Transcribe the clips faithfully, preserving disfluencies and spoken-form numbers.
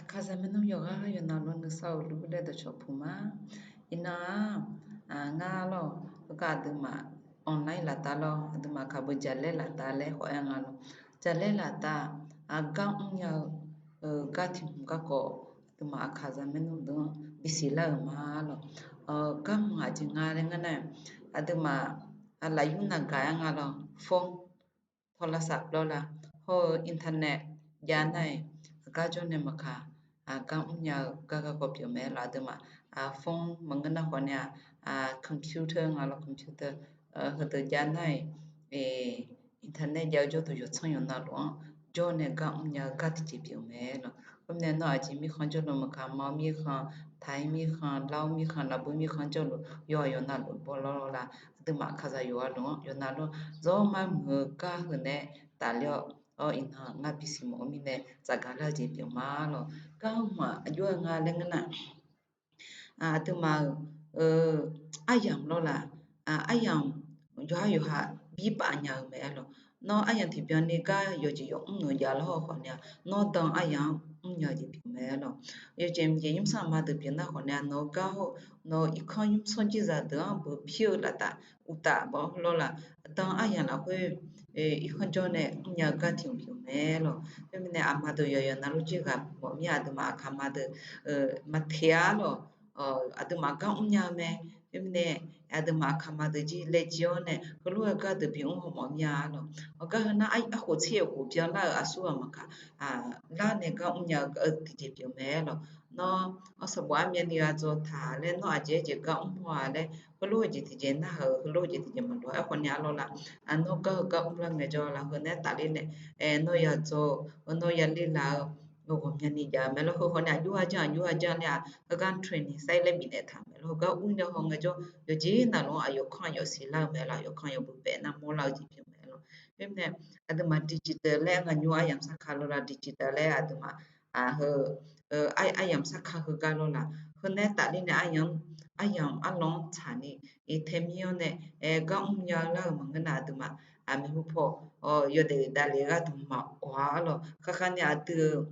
Aqkaqzaq maernmr yawqghaq yawqnavluf nuisar-euq luf laer dawqcawq puq ma. Iqnan-aq, ngar lawr, heugar aqduimaf online laftav lawr, aqduimaf kaqbeu jaqlaer laftav laer khawf-aer nga lawr. Jaqlaer laftav, gar mrnya-eu gar tiq hmq garkawv, aqduimaf aqkaqzaq maernmr deuq-anr bisiq lar-euq ma lawr. Gar hmq aqjeq nga laer ngeur nar-aq, aqduimaf lafyur navgaq-aer nga lawr, phone, โทรศัพท์ lawr la, hawr-eu internet jav nar-iq, aqgar jawr nae maqkaq, gar mrnya-eu gar garkawv pyeuf mae lawr. Aqduimaf phone maqngeur nar khawf nae-aq, computer nga lawr, computer, heudeuq jav nar-iq, internet jav-eu jawrduq yawqtsanr yawqnavluf-anr jawr nae gar mrnya-eu gar tiqjeq pyeuf mae lawr. Khoermirnae nawr aqjeq mirkhanq jawrluf maqkaq, ma-eu mirkhanq, taq-ir mirkhanq, lar-eu mirkhanq, lafbui mirkhanq jawrluf yawqghaq yawqnavluf bawlawr lawr la. Aqduimaf aqkaqzaq yawqghaq luf-anr yawqnavluf-anr zawr mar muiq-eu gar heu nae tafler-awr, iqnan ngar bisiq mawf-eu mirnae tsafgaq lar-eu jeq pyeuf ma lawr. Gar hmq-aq aqjox-aer nga laer ngeur nar, aqduimaf-euq aryamq lawr la, aryamq yawqha yawqha birpaf nya-eu mae-aer lawr. Nawr aryamq tiqbyan ni gar yawqjeq yawmr nawq jav lawr-eu khawf nae-aq, nawr dan aryamq-anr mrnya-eu jeq pyeuf mae-aer lawr. Yawqjeq mqjeq ymrsanr aqma deuq pyeuf nar khawf nae-aq, nawq-eu gar hawr, nawq-eu irkanr ymrsanr jirzaq deuq-anr beuq pir-eu laftaf uqtaf bawr lawr la, dan aryamq lafkhoer irkanr jawr nae mrnya-eu gar tiq hmq pyeuf mae lawr. Khoermirnae aqma deuq yawqyawq navluf jir ghaq mawf mir-a, aqduimaf aqkaqma deuq maqteq-ar lawr. Aqduimaf gar mrnya-eu mae. Khoermirnae aqduimaf aqkaqma deuq jir laejae-awr nae heulof-aer gar deuq bimr haw mawf mir-a lawr. Gar heu nar arkhof tser-euq khof byanlar-euq aqsur ghaq maqkaq, lar nae gar mrnya-eu tiqjeq pyeuf mae-aer lawr. Nawr sanqbof armyavni ghaq dzaw taq laer, nawr aqjeq aerjeq gar mr haw-a laer, heulof-eu jeq tiqjeq narhaq-euq, heulof-eu jeq tiqjeq maqloq-a. Aerkhawf ni-a lawr la, nawr gar heu gar mr lar ngaejawr la, heu nae tafler nae nawr yadzaw-eu, nawr yaler laf-eu, ghawqmyani jav-eu mae lawr. Heu khawf nae aqjox-aer janr aqjox-aer janr laer-aq, heugar training sair laer bifnaeq taq mae lawr. Heugar mrnya haw ngaejawr yawqjeq navluf-anr aqyawf kanr yawf siq lar-eu mae lawr, aqyawf kanr yawf beubaef nar mawrlar-eu jeq pyeuf mae lawr. Khoermirnae aqduimaf digital laer ngaq nymr aryamq sarkar lawr la, digital laer aqduimaf heu aryamq sarkar heugar lawr la, heu nae tafler nae aryamq, aryamq arlawr-anr tsaqni tae mir-awr nae gar mrnya lar-euq maqngeur nar aqduimaf maeqhu paw yawdaef davlef gharduq maqawq-ar lawr. Kharkar nae aqdui-euq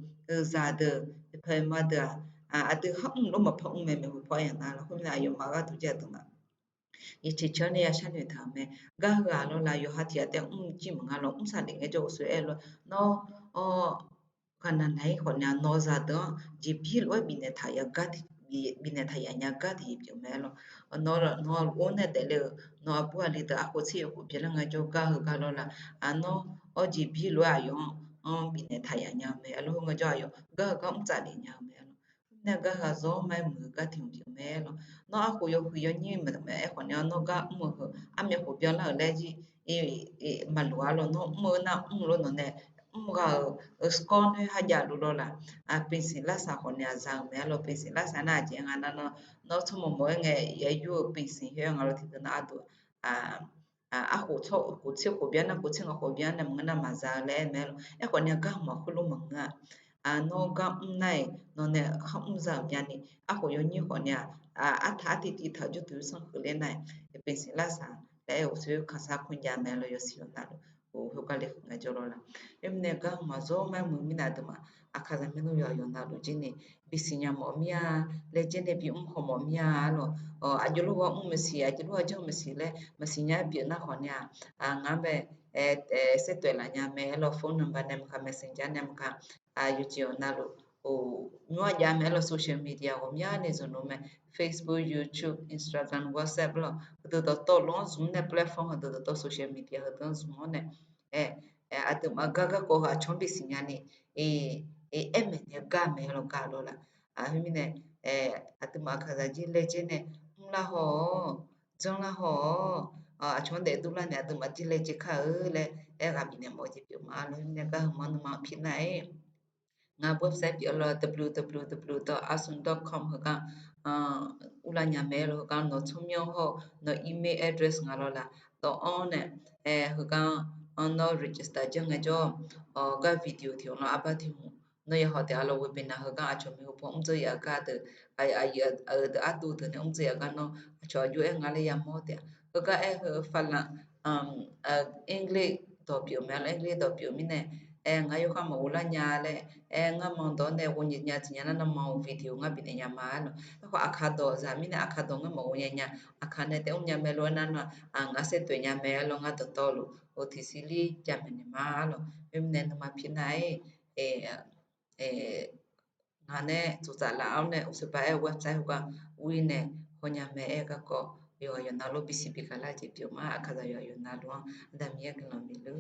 zaqdeuq, paqma deuq-aq, aqdui khar mr lof maqpar mr mae, maeqhu paw aryamq nar lawr. Khoermirnae aqyawfmaf gharduq jir aqduimaf yawceq ceuq-anr nae ya sharnoeq taq-euq mae. Gar heu-aq lawr la, yawqha tiq ghaq taef mr jir maqnga lawr, mr saqlef ngaejawr uqshoe aer lawr, nawr ghaqnaq naq-ir khawf nae nawq-eu zaqdeuq-anr jeqbir lof-aer bifnaeq taq ya gar, bifnaeq taq yaf nya gar tiqjeq pyeuf mae-aer lawr. Nawq-eu lafnawr luf-anr nae daefle-euq nawq-eu aqbur aqli deuq arkhof tser-euq khof byanlar ngaejawr gar heugar lawr la, nawr-awr jeqbir lof-aer aqyawf-anr bifnaeq taq yaf nya-eu mae-aer lawr. Heu ngaejawr aqyawf gar heugar mr tsaflef nya-eu mae-aer lawr. Khoermirnae gar heu-aq zawr mar-aer muiq-eu gar tiq hmq pyeuf mae-aer lawr. Nawr arkhof yawhuiq yawnyir maqaer khawf nae-awr nawr gar mr-eu heu armyav khof byanlar-euq laer jir maqloq-ar lawr. Nawr mr-eu nar mr lof nawq nae mr ghaq-euq score noer hajav luf lawr la, เป็นสิทธิ์รักษา khawf nae-aq za-euq mae-aer lawr. เป็นสิทธิ์รักษา nar aqjeq nga nar, nawr tsawrmawq mawq-aer ngae yaer yur-eu เป็นสิทธิ์ khoer nga lawr. Tiqdeuq nar ardov arkhof tsawrkhof tser khof byanlar, khof tser ngaq khof byanlar nae maqngeur nar maqza-eu laer aer mae-aer lawr. Aerkhawf nae gar hmq-aq khoerlof maqngeur-a. Nawr gar mr nar-iq nawq nae khar mr za-euq myavni, arkhof yawnyir khawf nae-aq, artaq artiv tiv taq jawrduq yursanr keuv ler nar-iq, เป็นสิทธิ์รักษา laer aer-eu uqshoe kaqsar kmr jav mae-aer lawr. Yawsiq yawqnav luf khoergar le keuv ngaejawr lawr la. Khoermirnae gar hmq-aq zawr mar-aer muiq mirnae aqduimaf aqkaqzaq maernmr yawqghaq yawqnav luf jir ni bisiq nya mawf mir-a, laejae nae bimr haw mawf mir-a lawr. Aqjox lof ghawr mr maqsiq, aqjox lof ghawr janr maqsiq laer maqsiq nya-aer pyeuf nar khawf nae-aq, ngaq-anr bae saertoeq laf nya mae-aer lawr. Phone number nae maqkaq, messenger nae maqkaq, yawqjeq yawqnav luf nymr-aer jav mae-aer lawr. Social media ghawqmyani zmq luf mae, Facebook, YouTube, Instagram, WhatsApp lawr, heudeuq dawqtawvluf-anr zmq nae platform heudeuq dawqtawv social media heudeuq-anr zmq-awr nae, aqduimaf gar garkawv heu aqcawq-anr bisiq nyani aer maeq nae gar mae-aer lawr gar lawr la. Khoermirnae aqduimaf aqkaqzaq jir laejae nae mrlar haw-awr, janrlar haw-awr, aqcawq-anr daefdurlar nae aqduimaf jir laejae kar-eu laer aer ghaq bifnaeq mawf-eu jeq pyeuf ma lawr. Khoermirnae gar heu manr nuima-anr pyeuf nar-iq, ngar website pyeuf-awr lawr, www.asun.com heugar urlar nya mae-aer lawr. Heugar nawq tsawrmyanr hawr-eu nawq email address nga lawr la, dawq-anr nae heugar-anr nawr register janr ngaejawr, gar video tiq hmq lawr arbar tiq hmq nawr yahaw taef-a lawr. Webinar heugar aqcawq maeqhu paw mr dzeur yaf-eu gar deuq, aqyuif aqyuif deuq ardov deuq nae mr dzeur yaf gar nawr aqcawq aqjox-aer nga laer yamawr taef-a. Heugar aer heu ฝรั่ง, English dawq pyeuf mae-aer lawr. English dawq pyeuf mirnae Aer, ngar yawkhav maqghov lar nya laer. Aer, ngar ma dawq-awr nae ghov nya tiqnya nar, nawmaf-euq video ngar bifnaeq nya ma lawq. Aerkhawf, Aqkaq dawq zaq mirnae Aqkaq dawq ngar maqghov nya nya, Aqkaq nae taef mr nya mae lof-aer nar, nawmaf-aq ngar saertoeq nya mae lawq. Ngar dawqtawvluf-eu tiqsiq lir jamaeq naeq ma lawq. Khoermirnae, nuima pirnav-ir ngaq nae tsuqtsaf laf-awr nae, uqshoe ba aer-eu website heugar ur-ir nae hawnya mae. Aer garkawv yawqghaq yawqnav lof bisiq bi gaqlar jeq pyeuf ma. Aqkaqzaq yawqghaq yawqnav lof-anr Aqda Miqyaer guiqlanq bifluf